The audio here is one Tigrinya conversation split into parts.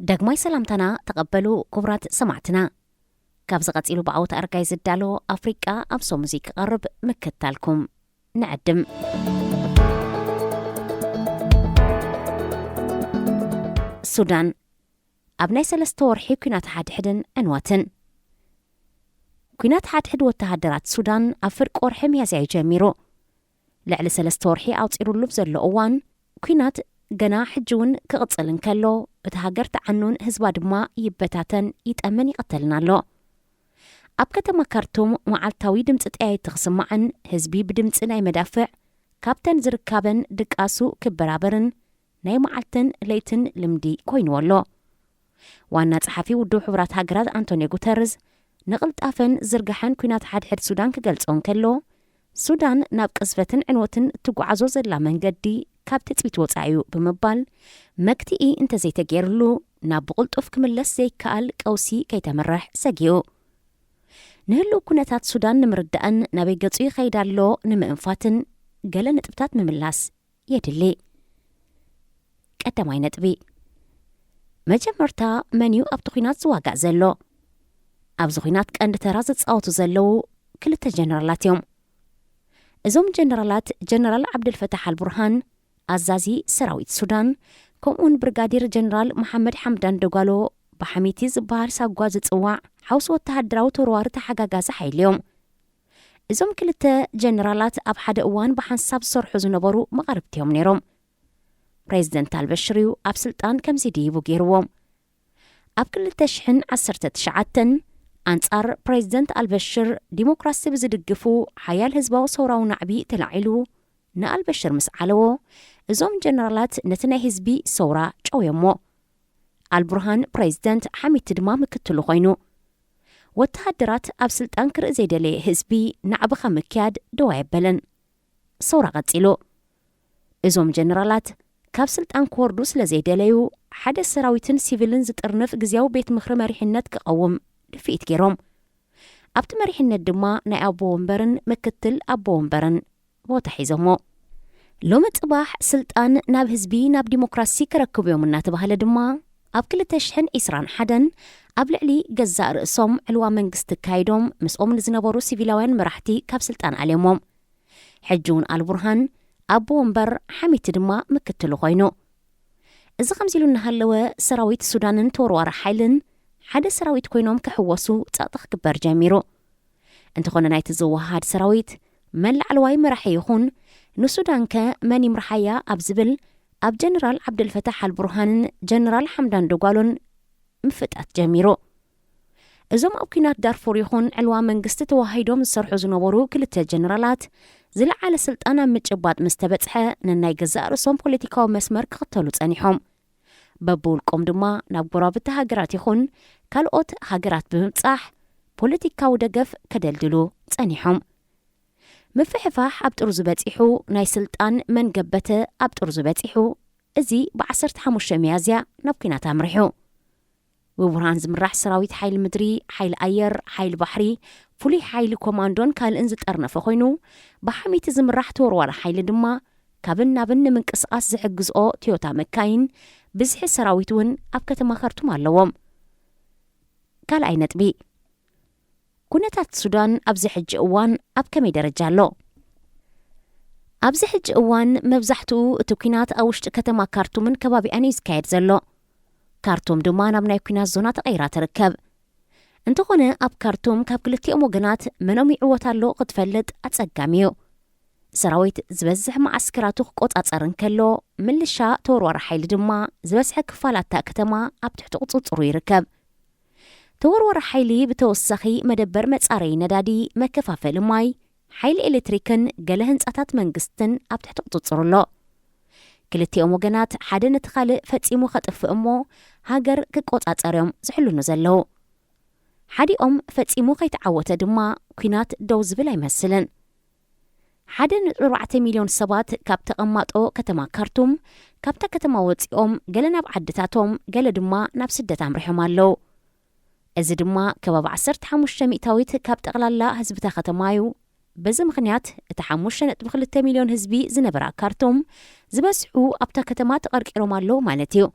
ዳግማይ ሰላምታና ተቐበሉ ክቡራት ሰማዕትና። ካብዚ ቀጺሉ ብዓወት ኣርጋይ ዝዳሎ ኣፍሪቃ ኣብ ሶሙዚ ክቐርብ ምክታልኩም ንዕድም። ሱዳን፣ ኣብ ናይ ሰለስተ ወርሒ ኲናት ሓድሕድን ዕንወትን። ኲናት ሓድሕድ ወተሃደራት ሱዳን ኣብ ፍርቂ ወርሒ ሚያዝያ እዩ ጀሚሩ። ልዕሊ ሰለስተ ወርሒ ኣውጺሩሉ ብዘሎ እዋን፣ ኲናት ገና ሕጂ እውን ክቕጽል እንከሎ፣ እታ ሃገር ትዓኑን ህዝባ ድማ ይበታተን፣ ይጠምን፣ ይቕተልን ኣሎ። ኣብ ከተማ ካርቱም መዓልታዊ ድምጺ ጠያይቲ ክስማዕን ህዝቢ ብድምጺ ናይ መዳፍዕ ካብተን ዝርካበን ድቃሱ ክበራበርን ናይ መዓልትን ለይትን ልምዲ ኮይንዎ ኣሎ። ዋና ጸሓፊ ውድብ ሕቡራት ሃገራት ኣንቶኒዮ ጉተርዝ ንቕልጣፈን ዝርጋሐን ኲናት ሓድሕድ ሱዳን ክገልጾ እንከሎ፣ ሱዳን ናብ ቅዝፈትን ዕንወትን እትጓዓዞ ዘላ መንገዲ ካብ ትጽቢት ወጻኢ እዩ ብምባል፣ መግትኢ እንተዘይተገይርሉ ናብ ብቕልጡፍ ክምለስ ዘይከኣል ቀውሲ ከይተምርሕ ሰጊኡ። ንህልው ኩነታት ሱዳን ንምርዳእን ናበይ ገጹ ይኸይድ ኣሎ ንምእንፋትን ገለ ነጥብታት ምምላስ የድሊ። ቀዳማይ ነጥቢ፣ መጀመርታ መን እዩ ኣብቲ ኲናት ዝዋጋእ ዘሎ? ኣብዚ ኲናት ቀንዲ ተራ ዝጻወቱ ዘለዉ ክልተ ጀነራላት እዮም። እዞም ጀነራላት፣ ጀነራል ዓብደልፈታሕ ኣልቡርሃን፣ ኣዛዚ ሰራዊት ሱዳን፣ ከምኡውን ብርጋዴር ጀነራል መሓመድ ሓምዳን ደጓሎ፣ ብሓሚቲ ዝበሃል ሳጓ ዝጽዋዕ ሓውሲ ወተሃደራዊ ተወርዋሪ ተሓጋጋዚ ሓይሊ እዮም። እዞም ክልተ ጀነራላት ኣብ ሓደ እዋን ብሓንሳብ ዝሰርሑ ዝነበሩ መቓርብቲ እዮም ነይሮም። ፕሬዚደንት ኣልበሽር እዩ ኣብ ስልጣን ከምዚ ድይቡ ገይርዎም። ኣብ ክልተ ሽሕን ዓሰርተ ትሽዓተን፣ ኣንጻር ፕሬዚደንት ኣልበሽር ዲሞክራሲ ብዝድግፉ ሓያል ህዝባዊ ሰውራዊ ናዕቢ ተላዒሉ ንኣልበሽር ምስ ዓለዎ፣ እዞም ጀነራላት ነቲ ናይ ህዝቢ ሰውራ ጨውዮሞ። ኣልቡርሃን ፕሬዚደንት፣ ሓሚቲ ድማ ምክትሉ ኮይኑ። ወተሃደራት ኣብ ስልጣን ክርኢ ዘይደለየ ህዝቢ ናዕቢ ካብ ምክያድ ደው ኣየበለን። ሰውራ ቀጺሉ። እዞም ጀነራላት ካብ ስልጣን ክወርዱ ስለ ዘይደለዩ፣ ሓደ ሰራዊትን ሲቪልን ዝጥርንፍ ግዝያዊ ቤት ምኽሪ መሪሕነት ክቐውም ድፍኢት ገይሮም። ኣብቲ መሪሕነት ድማ ናይ ኣቦ ወንበርን ምክትል ኣቦ ወንበርን ቦታ ሒዞሞ። ሎሚ ጽባሕ ስልጣን ናብ ህዝቢ፣ ናብ ዲሞክራሲ ከረክቡ እዮም እናተባህለ ድማ፣ ኣብ ክልተ ሽሕን ዕስራን ሓደን ኣብ ልዕሊ ገዛእ ርእሶም ዕልዋ መንግስቲ ኣካይዶም፣ ምስኦም ንዝነበሩ ሲቪላውያን መራሕቲ ካብ ስልጣን ኣልዮሞም። ሕጂ እውን ኣልቡርሃን ኣቦ ወንበር፣ ሓሚቲ ድማ ምክትሉ ኮይኑ። እዚ ከምዚ ኢሉ እናሃለወ፣ ሰራዊት ሱዳንን ተወርዋሪ ሓይልን ሓደ ሰራዊት ኮይኖም ክሕወሱ ጸቕጢ ክግበር ጀሚሩ። እንተኾነ ናይቲ ዝወሃሃድ ሰራዊት መን ላዕለዋይ መራሒ ይኹን፣ ንሱዳንከ መን ይምርሓያ ኣብ ዝብል ኣብ ጀነራል ዓብደልፈታሕ ኣልቡርሃንን ጀነራል ሓምዳን ደጓሎን ምፍጣት ጀሚሩ። እዞም ኣብ ኲናት ዳርፉር ይኹን ዕልዋ መንግስቲ ተዋሂዶም ዝሰርሑ ዝነበሩ ክልተ ጀነራላት ዝለዓለ ስልጣን ኣብ ምጭባጥ ምስ ተበጽሐ፣ ነናይ ገዛእ ርእሶም ፖለቲካዊ መስመር ክኽተሉ ጸኒሖም። በብውልቆም ድማ ናብ ጎረባብቲ ሃገራት ይኹን ካልኦት ሃገራት ብምብጻሕ ፖለቲካዊ ደገፍ ከደልድሉ ጸኒሖም። ምፍሕፋሕ ኣብ ጥርዙ በጺሑ፣ ናይ ስልጣን መንገበተ ኣብ ጥርዙ በጺሑ፣ እዚ ብ ዓሰርተ ሓሙሽተ ሚያዝያ ናብ ኲናት ኣምሪሑ። ብቡርሃን ዝምራሕ ሰራዊት ሓይሊ ምድሪ፣ ሓይሊ ኣየር፣ ሓይሊ ባሕሪ፣ ፍሉይ ሓይሊ ኮማንዶን ካልእን ዝጠርነፈ ኮይኑ፣ ብሓሚቲ ዝምራሕ ተወርዋሪ ሓይሊ ድማ ካብን ናብን ንምንቅስቓስ ዝሕግዝኦ ቶዮታ መካይን፣ ብዝሒ ሰራዊት እውን ኣብ ከተማ ካርቱም ኣለዎም። ካልኣይ ነጥቢ፣ ኩነታት ሱዳን ኣብዚ ሕጂ እዋን ኣብ ከመይ ደረጃ ኣሎ? ኣብዚ ሕጂ እዋን መብዛሕትኡ እቲ ኲናት ኣብ ውሽጢ ከተማ ካርቱምን ከባቢኣን እዩ ዝካየድ ዘሎ። ካርቱም ድማ ናብ ናይ ኲናት ዞና ተቐይራ ትርከብ። እንተኾነ ኣብ ካርቱም ካብ ክልቲኦም ወገናት መኖም ይዕወት ኣሎ ክትፈልጥ ኣጸጋሚ እዩ። ሰራዊት ዝበዝሕ መዓስከራቱ ክቆጻጸር እንከሎ፣ ምልሻ ተወርዋሪ ሓይሊ ድማ ዝበዝሐ ክፋል ኣታ ከተማ ኣብ ትሕቲ ቁጽጽሩ ይርከብ። ተወርዋሪ ሓይሊ ብተወሳኺ መደበር መጻረዪ ነዳዲ፣ መከፋፈሊ ማይ፣ ሓይሊ ኤሌክትሪክን ገለ ህንጻታት መንግስትን ኣብ ትሕቲ ቁጽጽሩ ኣሎ። ክልቲኦም ወገናት ሓደ ነቲ ካልእ ፈጺሙ ከጥፍእ እሞ ሃገር ክቆጻጸር እዮም ዝሕልኑ ዘለዉ። ሓዲኦም ፈጺሙ ከይተዓወተ ድማ ኲናት ደው ዝብል ኣይመስልን። ሓደ ነጥቢ ኣርባዕተ ሚልዮን ሰባት ካብ ተቐማጦ ከተማ ካርቱም ካብታ ከተማ ወጺኦም፣ ገለ ናብ ዓድታቶም፣ ገለ ድማ ናብ ስደት ኣምሪሖም ኣለዉ። እዚ ድማ ከባቢ ዓሰርተ ሓሙሽተ ሚእታዊት ካብ ጠቕላላ ህዝብታ ከተማ እዩ። በዚ ምኽንያት፣ እቲ ሓሙሽተ ነጥቢ ክልተ ሚልዮን ህዝቢ ዝነበራ ካርቱም፣ ዝበዝሑ ኣብታ ከተማ ተቐርቂሮም ኣለዉ ማለት እዩ።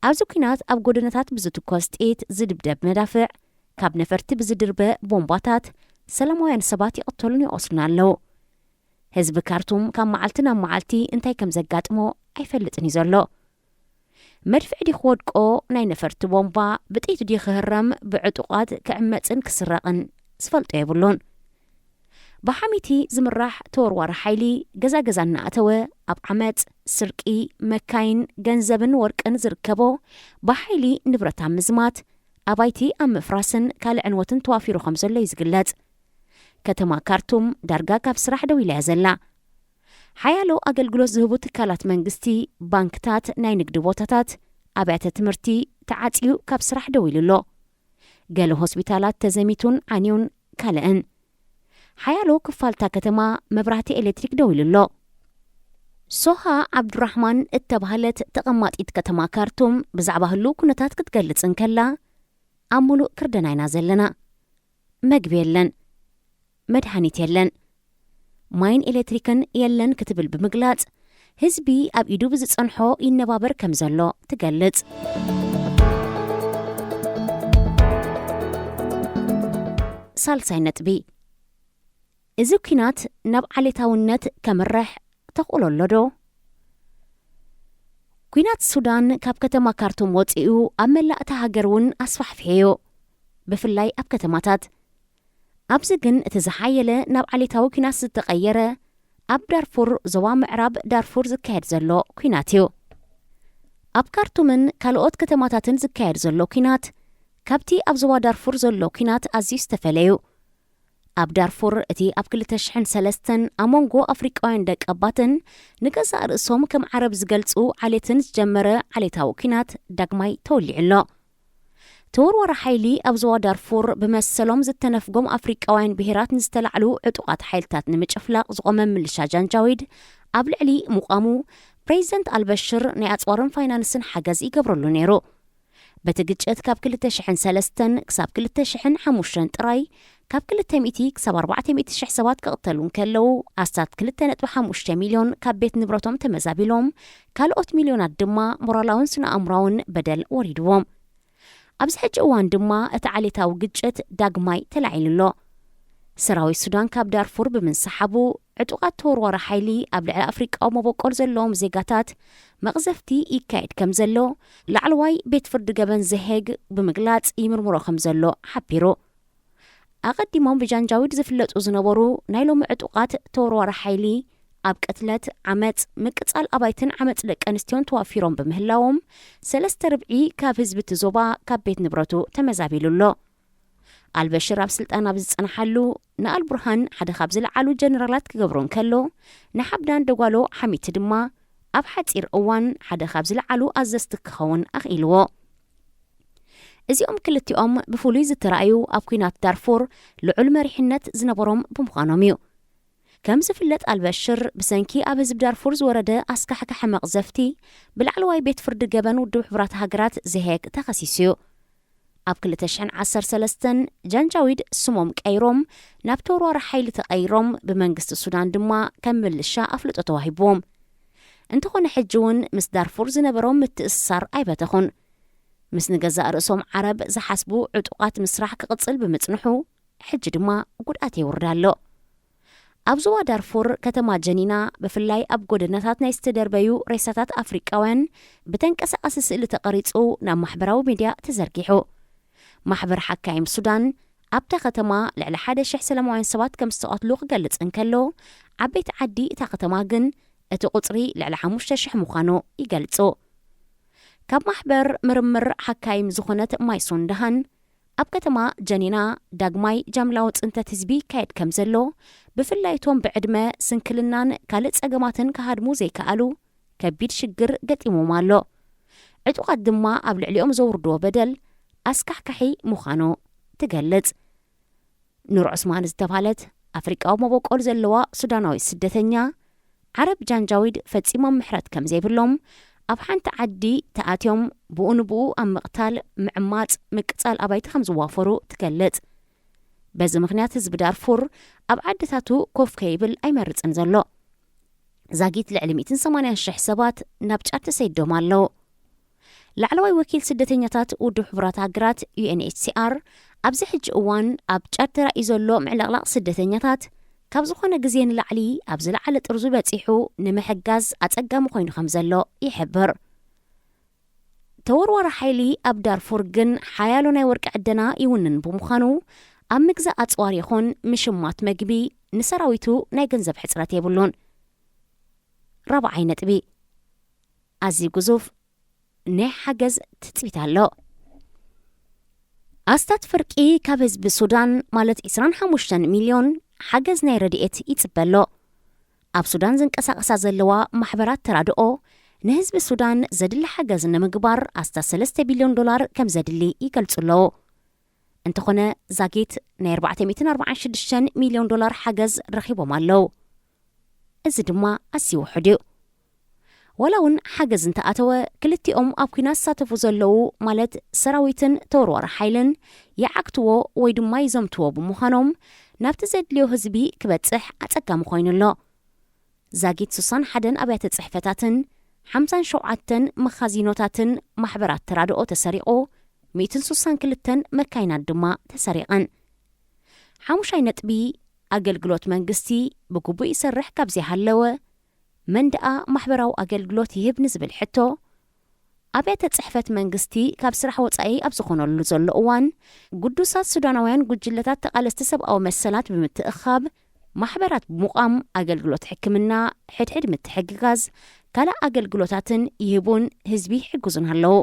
ኣብዚ ኲናት ኣብ ጎደናታት ብዝትኮስ ጥይት፣ ዝድብደብ መዳፍዕ፣ ካብ ነፈርቲ ብዝድርበ ቦምባታት ሰላማውያን ሰባት ይቕተሉን ይቖስሉን ኣለዉ። ህዝቢ ካርቱም ካብ መዓልቲ ናብ መዓልቲ እንታይ ከም ዘጋጥሞ ኣይፈልጥን እዩ ዘሎ። መድፍዕ ድዩ ክወድቆ፣ ናይ ነፈርቲ ቦምባ ብጥይት ድዩ ክህረም፣ ብዕጡቓት ክዕመጽን ክስረቕን ዝፈልጦ የብሉን። ብሓሚቲ ዝምራሕ ተወርዋሪ ሓይሊ ገዛ ገዛ እናኣተወ ኣብ ዓመጽ፣ ስርቂ፣ መካይን፣ ገንዘብን ወርቅን ዝርከቦ ብሓይሊ ንብረት ኣብ ምዝማት፣ ኣባይቲ ኣብ ምፍራስን ካልእ ዕንወትን ተዋፊሩ ከም ዘሎ እዩ ዝግለጽ። ከተማ ካርቱም ዳርጋ ካብ ስራሕ ደው ኢላ እያ ዘላ። ሓያሎ ኣገልግሎት ዝህቡ ትካላት መንግስቲ፣ ባንክታት፣ ናይ ንግዲ ቦታታት፣ ኣብያተ ትምህርቲ ተዓጽዩ ካብ ስራሕ ደው ኢሉ ኣሎ። ገለ ሆስፒታላት ተዘሚቱን ዓንዩን ካልእን። ሓያሎ ክፋልታ ከተማ መብራህቲ ኤሌክትሪክ ደው ኢሉ ኣሎ። ሶሃ ዓብዱራሕማን እተባህለት ተቐማጢት ከተማ ካርቱም ብዛዕባ ህሉው ኩነታት ክትገልጽ እንከላ፣ ኣብ ሙሉእ ክርደና ኢና ዘለና። መግቢ የለን፣ መድሃኒት የለን፣ ማይን ኤሌክትሪክን የለን ክትብል ብምግላጽ፣ ህዝቢ ኣብ ኢዱ ብዝጸንሖ ይነባበር ከም ዘሎ ትገልጽ። ሳልሳይ ነጥቢ፣ እዚ ኲናት ናብ ዓሌታውነት ከምርሕ ተኽእሎ ኣሎ ዶ? ኲናት ሱዳን ካብ ከተማ ካርቱም ወጺኡ ኣብ መላእ እታ ሃገር እውን ኣስፋሕፊሑ'ዩ፣ ብፍላይ ኣብ ከተማታት። ኣብዚ ግን እቲ ዝሓየለ ናብ ዓሌታዊ ኲናት ዝተቐየረ ኣብ ዳርፉር፣ ዞባ ምዕራብ ዳርፉር ዝካየድ ዘሎ ኲናት እዩ። ኣብ ካርቱምን ካልኦት ከተማታትን ዝካየድ ዘሎ ኲናት ካብቲ ኣብ ዞባ ዳርፉር ዘሎ ኲናት ኣዝዩ ዝተፈለዩ። ኣብ ዳርፉር እቲ ኣብ ክልተ ሽሕን ሰለስተን ኣብ መንጎ ኣፍሪቃውያን ደቀባትን ንገዛእ ርእሶም ከም ዓረብ ዝገልጹ ዓሌትን ዝጀመረ ዓሌታዊ ኲናት ዳግማይ ተወሊዑ ኣሎ። ተወርዋሪ ሓይሊ ኣብ ዞባ ዳርፉር ብመሰሎም ዝተነፍጎም ኣፍሪቃውያን ብሄራት ንዝተላዕሉ ዕጡቓት ሓይልታት ንምጭፍላቕ ዝቖመ ምልሻ ጃንጃዊድ ኣብ ልዕሊ ምቋሙ፣ ፕሬዚደንት ኣልበሽር ናይ ኣጽዋርን ፋይናንስን ሓገዝ ይገብረሉ ነይሩ። በቲ ግጭት ካብ ክልተ ሽሕን ሰለስተን ክሳብ ክልተ ሽሕን ሓሙሽተን ጥራይ ካብ ክልተ ሚእቲ ክሳብ ኣርባዕተ ሚእቲ ሽሕ ሰባት ክቕተሉ እንከለዉ፣ ኣስታት ክልተ ነጥቢ ሓሙሽተ ሚልዮን ካብ ቤት ንብረቶም ተመዛቢሎም፣ ካልኦት ሚልዮናት ድማ ሞራላውን ስነ-ኣእምራውን በደል ወሪድዎም። ኣብዚ ሕጂ እዋን ድማ እቲ ዓሌታዊ ግጭት ዳግማይ ተላዒሉ ኣሎ። ሰራዊት ሱዳን ካብ ዳርፉር ብምንስሓቡ፣ ዕጡቓት ተወርዋሪ ሓይሊ ኣብ ልዕሊ ኣፍሪቃዊ መበቆል ዘለዎም ዜጋታት መቕዘፍቲ ይካየድ ከም ዘሎ ላዕለዋይ ቤት ፍርዲ ገበን ዘሄግ ብምግላጽ ይምርምሮ ከም ዘሎ ሓቢሩ። ኣቐዲሞም ብጃንጃዊድ ዝፍለጡ ዝነበሩ ናይ ሎሚ ዕጡቓት ተወርዋሪ ሓይሊ ኣብ ቅትለት፣ ዓመጽ፣ ምቅጻል ኣባይትን ዓመጽ ደቂ ኣንስትዮን ተዋፊሮም ብምህላዎም፣ ሰለስተ ርብዒ ካብ ህዝቢ እቲ ዞባ ካብ ቤት ንብረቱ ተመዛቢሉ ኣሎ። ኣልበሽር ኣብ ስልጣን ኣብ ዝጸንሓሉ፣ ንኣልቡርሃን ሓደ ካብ ዝለዓሉ ጀነራላት ክገብሮ እንከሎ፣ ንሓብዳን ደጓሎ ሓሚቲ ድማ ኣብ ሓጺር እዋን ሓደ ካብ ዝለዓሉ ኣዘዝቲ ክኸውን ኣኽኢልዎ። እዚኦም ክልቲኦም ብፍሉይ ዝተራእዩ ኣብ ኲናት ዳርፉር ልዑል መሪሕነት ዝነበሮም ብምዃኖም እዩ። ከም ዝፍለጥ ኣልበሽር ብሰንኪ ኣብ ህዝቢ ዳርፉር ዝወረደ ኣስካሕካሒ መቕዘፍቲ ብላዕለዋይ ቤት ፍርዲ ገበን ውድብ ሕቡራት ሃገራት ዘሄግ ተኸሲሱ እዩ። ኣብ ክልተ ሽሕን ዓሰርተ ሰለስተን ጃንጃዊድ ስሞም ቀይሮም ናብ ተወርዋሪ ሓይሊ ተቐይሮም ብመንግስቲ ሱዳን ድማ ከም ምልሻ ኣፍልጦ ተዋሂብዎም። እንተኾነ ሕጂ እውን ምስ ዳርፉር ዝነበሮም ምትእስሳር ኣይበተኹን። ምስ ንገዛእ ርእሶም ዓረብ ዝሓስቡ ዕጡቓት ምስራሕ ክቕጽል ብምጽንሑ፣ ሕጂ ድማ ጉድኣት የውርድ ኣሎ። ኣብ ዞባ ዳርፉር ከተማ ጀኒና ብፍላይ ኣብ ጎደናታት ናይ ዝተደርበዩ ሬሳታት ኣፍሪቃውያን ብተንቀሳቓሲ ስእሊ ተቐሪጹ ናብ ማሕበራዊ ሚድያ ተዘርጊሑ። ማሕበር ሓካይም ሱዳን ኣብታ ከተማ ልዕሊ ሓደ ሽሕ ሰላማውያን ሰባት ከም ዝተቐትሉ ክገልጽ እንከሎ፣ ዓበይቲ ዓዲ እታ ከተማ ግን እቲ ቁጽሪ ልዕሊ ሓሙሽተ ሽሕ ምዃኑ ይገልጹ። ካብ ማሕበር ምርምር ሓካይም ዝኾነት ማይሶን ደሃን ኣብ ከተማ ጀኒና ዳግማይ ጃምላዊ ጽንተት ህዝቢ ይካየድ ከም ዘሎ፣ ብፍላይ እቶም ብዕድመ ስንክልናን ካልእ ጸገማትን ክሃድሙ ዘይከኣሉ ከቢድ ሽግር ገጢሞም ኣሎ። ዕጡቓት ድማ ኣብ ልዕሊኦም ዘውርድዎ በደል ኣስካሕካሒ ምዃኑ ትገልጽ። ኑር ዑስማን ዝተባህለት ኣፍሪቃዊ መበቆል ዘለዋ ሱዳናዊት ስደተኛ፣ ዓረብ ጃንጃዊድ ፈጺሞም ምሕረት ከም ዘይብሎም፣ ኣብ ሓንቲ ዓዲ ተኣትዮም ብኡ ንብኡ ኣብ ምቕታል፣ ምዕማጽ፣ ምቅጻል ኣባይቲ ከም ዝዋፈሩ ትገልጽ። በዚ ምኽንያት ህዝቢ ዳርፉር ኣብ ዓድታቱ ኮፍ ከይብል ኣይመርጽን ዘሎ። ዛጊት ልዕሊ ሚእትን ሰማንያን ሽሕ ሰባት ናብ ጫድ ተሰይዶም ኣለዉ። ላዕለዋይ ወኪል ስደተኛታት ውድብ ሕቡራት ሃገራት፣ ዩ ኤን ኤች ሲ ኣር፣ ኣብዚ ሕጂ እዋን ኣብ ጫድ ተራእዩ ዘሎ ምዕልቕላቕ ስደተኛታት ካብ ዝኾነ ግዜ ንላዕሊ ኣብ ዝለዓለ ጥርዙ በጺሑ ንምሕጋዝ ኣጸጋሚ ኮይኑ ከም ዘሎ ይሕብር። ተወርዋሪ ሓይሊ ኣብ ዳርፉር ግን ሓያሎ ናይ ወርቂ ዕደና ይውንን ብምዃኑ፣ ኣብ ምግዛእ ኣጽዋር ይኹን ምሽማት መግቢ ንሰራዊቱ ናይ ገንዘብ ሕጽረት የብሉን። ራብዓይ ነጥቢ፣ ኣዝዩ ግዙፍ ናይ ሓገዝ ትጽቢት ኣሎ። ኣስታት ፍርቂ ካብ ህዝቢ ሱዳን፣ ማለት ዕስራን ሓሙሽተን ሚልዮን፣ ሓገዝ ናይ ረድኤት ይጽበ ኣሎ። ኣብ ሱዳን ዝንቀሳቐሳ ዘለዋ ማሕበራት ተራድኦ፣ ንህዝቢ ሱዳን ዘድሊ ሓገዝ ንምግባር ኣስታት ሰለስተ ቢልዮን ዶላር ከም ዘድሊ ይገልጹ ኣለዉ። እንተኾነ፣ ዛጊት ናይ ኣርባዕተ ሚእትን ኣርባዓን ሽዱሽተን ሚልዮን ዶላር ሓገዝ ረኺቦም ኣለዉ። እዚ ድማ ኣዝዩ ውሑድ እዩ። ዋላ እውን ሓገዝ እንተኣተወ፣ ክልቲኦም ኣብ ኲናት ዝሳተፉ ዘለዉ፣ ማለት ሰራዊትን ተወርዋሪ ሓይልን፣ ይዓግትዎ ወይ ድማ ይዘምትዎ ብምዃኖም፣ ናብቲ ዘድልዮ ህዝቢ ክበጽሕ ኣጸጋሚ ኮይኑ ኣሎ። ዛጊት ሱሳን ሓደን ኣብያተ ጽሕፈታትን ሓምሳን ሸውዓተን መኻዚኖታትን ማሕበራት ተራድኦ ተሰሪቑ፣ ሚእትን ሱሳን ክልተን መካይናት ድማ ተሰሪቐን። ሓሙሻይ ነጥቢ፣ ኣገልግሎት መንግስቲ ብግቡእ ይሰርሕ ካብ ዘይሃለወ፣ መን ደኣ ማሕበራዊ ኣገልግሎት ይህብ ንዝብል ሕቶ፣ ኣብያተ ጽሕፈት መንግስቲ ካብ ስራሕ ወጻኢ ኣብ ዝኾነሉ ዘሎ እዋን፣ ግዱሳት ሱዳናውያን ጉጅለታት ተቓለስቲ ሰብኣዊ መሰላት ብምትእኻብ፣ ማሕበራት ብምቋም፣ ኣገልግሎት ሕክምና፣ ሕድሕድ ምትሕግጋዝ፣ ካልእ ኣገልግሎታትን ይህቡን ህዝቢ ይሕግዙን ኣለዉ።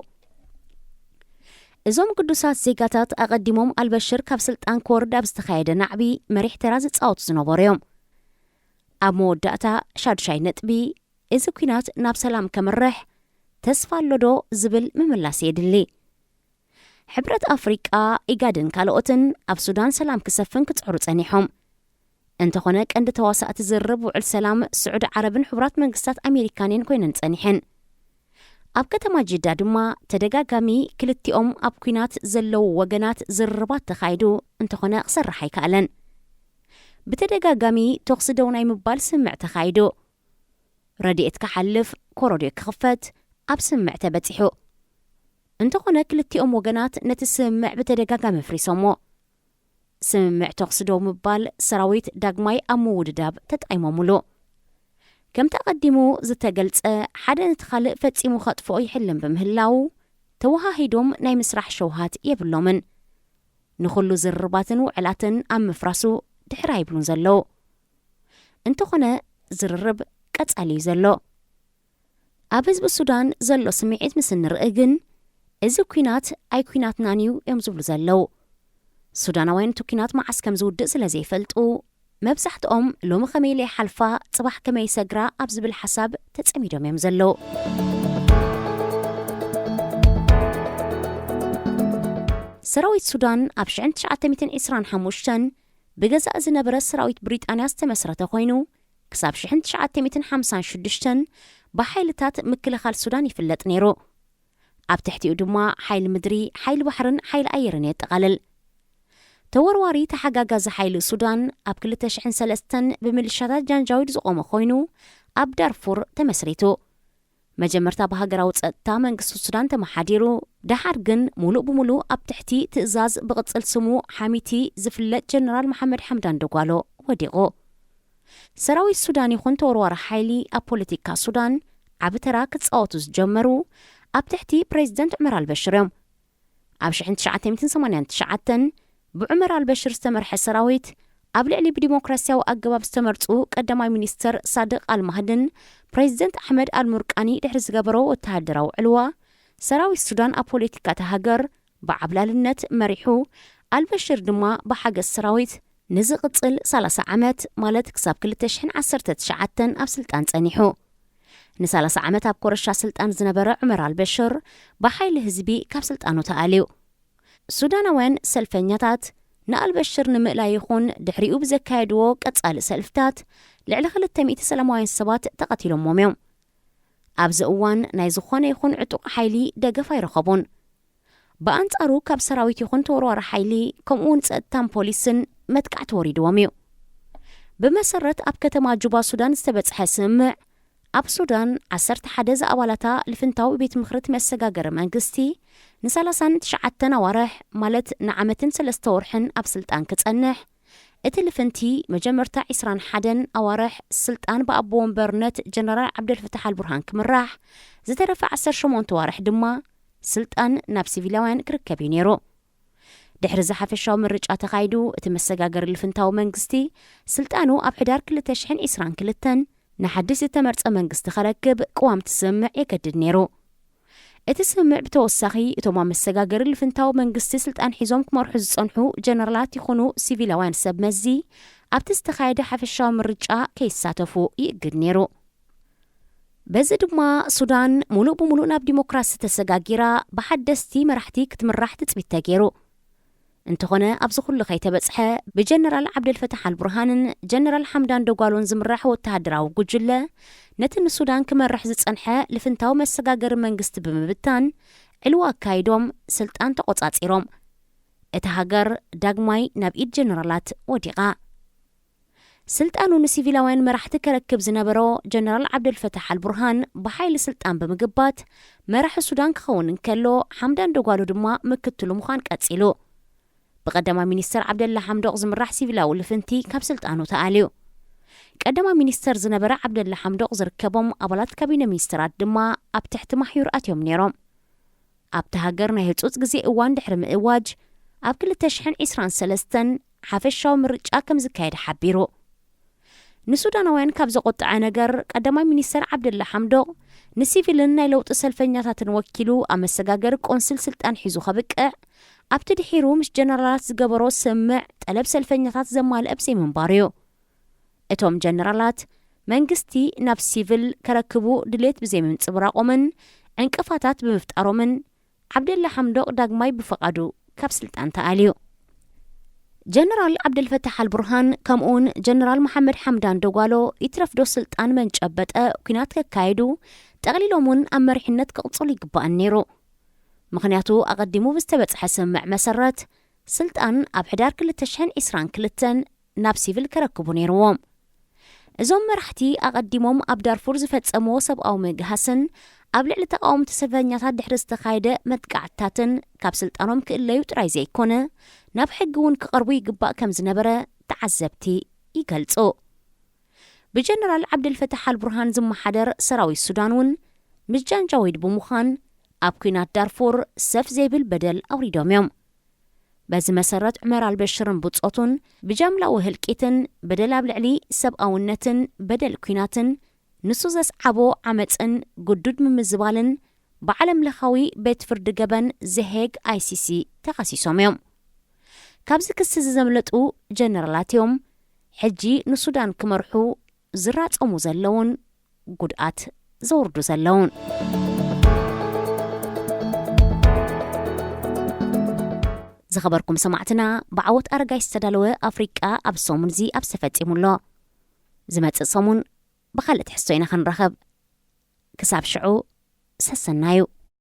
እዞም ግዱሳት ዜጋታት ኣቐዲሞም ኣልበሽር ካብ ስልጣን ክወርድ ኣብ ዝተኻየደ ናዕቢ መሪሕ ተራ ዝጻወቱ ዝነበሩ እዮም። ኣብ መወዳእታ ሻዱሻይ ነጥቢ፣ እዚ ኲናት ናብ ሰላም ከምርሕ ተስፋ ኣሎዶ ዝብል ምምላስ የድሊ። ሕብረት ኣፍሪቃ፣ ኢጋድን ካልኦትን ኣብ ሱዳን ሰላም ክሰፍን ክጽዕሩ ጸኒሖም። እንተኾነ ቀንዲ ተዋሳእቲ ዝርርብ ውዕል ሰላም ስዑዲ ዓረብን ሕቡራት መንግስታት ኣሜሪካን እየን ኮይነን ጸኒሐን። ኣብ ከተማ ጅዳ ድማ ተደጋጋሚ ክልቲኦም ኣብ ኲናት ዘለዉ ወገናት ዝርርባት ተኻይዱ፣ እንተኾነ ክሰርሕ ኣይከኣለን። ብተደጋጋሚ ተኹሲ ደው ናይ ምባል ስምምዕ ተኻይዱ። ረድኤት ክሓልፍ ኮረድዮ ክኽፈት ኣብ ስምምዕ ተበጺሑ። እንተኾነ ክልቲኦም ወገናት ነቲ ስምምዕ ብተደጋጋሚ ኣፍሪሶሞ። ስምምዕ ተኹሲ ደው ምባል ሰራዊት ዳግማይ ኣብ ምውድዳብ ተጣይሞምሉ። ከምቲ ኣቐዲሙ ዝተገልጸ፣ ሓደ ነቲ ካልእ ፈጺሙ ከጥፍኦ ይሕልን ብምህላው፣ ተወሃሂዶም ናይ ምስራሕ ሸውሃት የብሎምን። ንኹሉ ዝርርባትን ውዕላትን ኣብ ምፍራሱ ድሕር ኣይብሉን ዘለዉ። እንተኾነ ዝርርብ ቀጻሊ እዩ ዘሎ። ኣብ ህዝቢ ሱዳን ዘሎ ስምዒት ምስ እንርኢ ግን፣ እዚ ኲናት ኣይኲናትናን እዩ እዮም ዝብሉ ዘለዉ። ሱዳናውያን እቲ ኲናት መዓስ ከም ዝውድእ ስለ ዘይፈልጡ፣ መብዛሕትኦም ሎሚ ከመይ ኢለ ይሓልፋ፣ ጽባሕ ከመይ ይሰግራ ኣብ ዝብል ሓሳብ ተጸሚዶም እዮም ዘለዉ። ሰራዊት ሱዳን ኣብ ሽሕን ትሽዓተ ሚእትን ዕስራን ሓሙሽተን ብገዛእ ዝነበረ ሰራዊት ብሪጣንያ ዝተመስረተ ኮይኑ፣ ክሳብ ሽሕን ትሽዓተ ሚእትን ሓምሳን ሽዱሽተን ብሓይልታት ምክልኻል ሱዳን ይፍለጥ ነይሩ። ኣብ ትሕቲኡ ድማ ሓይሊ ምድሪ፣ ሓይሊ ባሕርን ሓይሊ ኣየርን የጠቓልል። ተወርዋሪ ተሓጋጋዚ ሓይሊ ሱዳን ኣብ ክልተ ሽሕን ሰለስተን ብምልሻታት ጃንጃዊድ ዝቖመ ኮይኑ፣ ኣብ ዳርፉር ተመስሪቱ። መጀመርታ ብሃገራዊ ጸጥታ መንግስቲ ሱዳን ተመሓዲሩ፣ ደሓር ግን ሙሉእ ብሙሉእ ኣብ ትሕቲ ትእዛዝ ብቕጽል ስሙ ሓሚቲ ዝፍለጥ ጀነራል መሓመድ ሓምዳን ደጓሎ ወዲቑ። ሰራዊት ሱዳን ይኹን ተወርዋሪ ሓይሊ ኣብ ፖለቲካ ሱዳን ዓቢ ተራ ክጻወቱ ዝጀመሩ ኣብ ትሕቲ ፕሬዚደንት ዑመር ኣልበሽር እዮም። ኣብ ሽሕን ትሽዓተ ሚእትን ሰማንያን ትሽዓተን ብዑመር ኣልበሽር ዝተመርሐ ሰራዊት፣ ኣብ ልዕሊ ብዲሞክራሲያዊ ኣገባብ ዝተመርጹ ቀዳማይ ሚኒስተር ሳድቅ ኣልማህድን ፕሬዚደንት ኣሕመድ ኣልሙርቃኒ ድሕሪ ዝገበሮ ወተሃደራዊ ዕልዋ፣ ሰራዊት ሱዳን ኣብ ፖለቲካ እታ ሃገር ብዓብላልነት መሪሑ፣ ኣልበሽር ድማ ብሓገዝ ሰራዊት ንዝቕጽል ሰላሳ ዓመት፣ ማለት ክሳብ ክልተ ሽሕን ዓሰርተ ትሽዓተን ኣብ ስልጣን ጸኒሑ። ንሰላሳ ዓመት ኣብ ኮረሻ ስልጣን ዝነበረ ዑመር ኣልበሽር ብሓይሊ ህዝቢ ካብ ስልጣኑ ተኣልዩ። ሱዳናውያን ሰልፈኛታት ንኣልበሽር ንምእላይ ይኹን ድሕሪኡ ብዘካየድዎ ቀጻሊ ሰልፍታት ልዕሊ ክልተ ሚእቲ ሰላማውያን ሰባት ተቐቲሎሞም እዮም። ኣብዚ እዋን ናይ ዝኾነ ይኹን ዕጡቕ ሓይሊ ደገፍ ኣይረኸቡን። ብኣንጻሩ ካብ ሰራዊት ይኹን ተወርዋሪ ሓይሊ፣ ከምኡ እውን ጸጥታን ፖሊስን መጥቃዕቲ ወሪድዎም እዩ። ብመሰረት ኣብ ከተማ ጁባ ሱዳን ዝተበጽሐ ስምምዕ፣ ኣብ ሱዳን ዓሰርተ ሓደ ዝኣባላታ ልፍንታዊ ቤት ምኽሪ እቲ መሰጋገሪ መንግስቲ ንሰላሳን ትሽዓተን ኣዋርሕ፣ ማለት ንዓመትን ሰለስተ ወርሕን ኣብ ስልጣን ክጸንሕ፣ እቲ ልፍንቲ መጀመርታ ዕስራን ሓደን ኣዋርሕ ስልጣን ብኣቦ ወንበርነት ጀነራል ዓብደልፈታሕ ኣልቡርሃን ክምራሕ፣ ዝተረፈ ዓሰርተ ሸሞንተ ኣዋርሕ ድማ ስልጣን ናብ ሲቪላውያን ክርከብ እዩ ነይሩ። ድሕሪ እዚ ሓፈሻዊ ምርጫ ተኻይዱ፣ እቲ መሰጋገሪ ልፍንታዊ መንግስቲ ስልጣኑ ኣብ ሕዳር ክልተ ሽሕን ዕስራን ክልተን ንሓድሽ ዝተመርጸ መንግስቲ ከረክብ ቅዋም እቲ ስምምዕ የገድድ ነይሩ። እቲ ስምምዕ ብተወሳኺ፣ እቶም ኣብ መሰጋገሪ ልፍንታዊ መንግስቲ ስልጣን ሒዞም ክመርሑ ዝጸንሑ ጀነራላት ይኹኑ ሲቪላውያን ሰብ መዚ ኣብቲ ዝተኻየደ ሓፈሻዊ ምርጫ ከይሳተፉ ይእግድ ነይሩ። በዚ ድማ ሱዳን ሙሉእ ብሙሉእ ናብ ዲሞክራሲ ተሰጋጊራ ብሓደስቲ መራሕቲ ክትምራሕ ትጽቢት ተገይሩ። እንተኾነ ኣብዚ ኩሉ ከይተበጽሐ ብጀነራል ዓብደልፈታሕ ኣልቡርሃንን ጀነራል ሓምዳን ደጓሎን ዝምራሕ ወተሃደራዊ ጉጅለ ነቲ ንሱዳን ክመርሕ ዝጸንሐ ልፍንታዊ መሰጋገሪ መንግስቲ ብምብታን ዕልዋ ኣካይዶም ስልጣን ተቖጻጺሮም። እታ ሃገር ዳግማይ ናብ ኢድ ጀነራላት ወዲቓ። ስልጣኑ ንሲቪላውያን መራሕቲ ከረክብ ዝነበሮ ጀነራል ዓብደልፈታሕ ኣልቡርሃን ብሓይሊ ስልጣን ብምግባት መራሒ ሱዳን ክኸውን እንከሎ፣ ሓምዳን ደጓሎ ድማ ምክትሉ ምዃን ቀጺሉ። ብቀዳማይ ሚኒስተር ዓብደላ ሓምዶቕ ዝምራሕ ሲቪላዊ ልፍንቲ ካብ ስልጣኑ ተኣልዩ። ቀዳማይ ሚኒስተር ዝነበረ ዓብደላ ሓምዶቕ ዝርከቦም ኣባላት ካቢነ ሚኒስተራት ድማ ኣብ ትሕቲ ማሕዩር ኣትዮም ነይሮም። ኣብቲ ሃገር ናይ ህጹጽ ግዜ እዋን ድሕሪ ምእዋጅ፣ ኣብ ክልተ ሽሕን ዕስራን ሰለስተን ሓፈሻዊ ምርጫ ከም ዝካየድ ሓቢሩ። ንሱዳናውያን ካብ ዘቖጠዐ ነገር፣ ቀዳማይ ሚኒስተር ዓብደላ ሓምዶቕ ንሲቪልን ናይ ለውጢ ሰልፈኛታትን ወኪሉ ኣብ መሰጋገሪ ቆንስል ስልጣን ሒዙ ከብቅዕ፣ ኣብቲ ድሒሩ ምስ ጀነራላት ዝገበሮ ስምምዕ ጠለብ ሰልፈኛታት ዘማልአ ብዘይምንባሩ እዩ። እቶም ጀነራላት መንግስቲ ናብ ሲቪል ከረክቡ ድሌት ብዘይምንጽብራቖምን ዕንቅፋታት ብምፍጣሮምን ዓብደላ ሓምዶቕ ዳግማይ ብፍቓዱ ካብ ስልጣን ተኣልዩ። ጀነራል ዓብደልፈታሕ ኣልቡርሃን ከምኡውን ጀነራል መሓመድ ሓምዳን ደጓሎ ይትረፍዶ ስልጣን መን ጨበጠ ኲናት ከካየዱ ጠቕሊሎም እውን ኣብ መሪሕነት ክቕጽሉ ይግባእን ነይሩ። ምኽንያቱ ኣቐዲሙ ብዝተበጽሐ ስምምዕ መሰረት ስልጣን ኣብ ሕዳር ክልተ ሽሕን ዕስራን ክልተን ናብ ሲቪል ከረክቡ ነይርዎም። እዞም መራሕቲ ኣቐዲሞም ኣብ ዳርፉር ዝፈጸምዎ ሰብኣዊ ምግሃስን ኣብ ልዕሊ ተቓወምቲ ሰልፈኛታት ድሕሪ ዝተኻየደ መጥቃዕትታትን ካብ ስልጣኖም ክእለዩ ጥራይ ዘይኮነ፣ ናብ ሕጊ እውን ክቐርቡ ይግባእ ከም ዝነበረ ተዓዘብቲ ይገልጹ። ብጀነራል ዓብደልፈታሕ ኣልቡርሃን ዝመሓደር ሰራዊት ሱዳን እውን ምስ ጃንጃዊድ ብምዃን ኣብ ኲናት ዳርፉር ሰፍ ዘይብል በደል ኣውሪዶም እዮም። በዚ መሰረት ዑመር ኣልበሽርን ብጾቱን ብጃምላዊ ህልቂትን በደል ኣብ ልዕሊ ሰብኣውነትን በደል ኲናትን ንሱ ዘስዓቦ ዓመጽን ግዱድ ምምዝባልን ብዓለም ለኻዊ ቤት ፍርዲ ገበን ዘሄግ ኣይሲሲ ተኸሲሶም እዮም። ካብዚ ክሲ እዚ ዘምለጡ ጀነራላት እዮም ሕጂ ንሱዳን ክመርሑ ዝራጸሙ ዘለውን ጉድኣት ዘውርዱ ዘለውን። ዝኸበርኩም ሰማዕትና፣ ብዓወት ኣረጋይ ዝተዳለወ ኣፍሪቃ ኣብ ሰሙን እዚ ኣብዚ ተፈጺሙ ኣሎ። ዝመጽእ ሰሙን ብኻልእ ትሕዝቶ ኢና ክንራኸብ። ክሳብ ሽዑ ሰሰናዩ።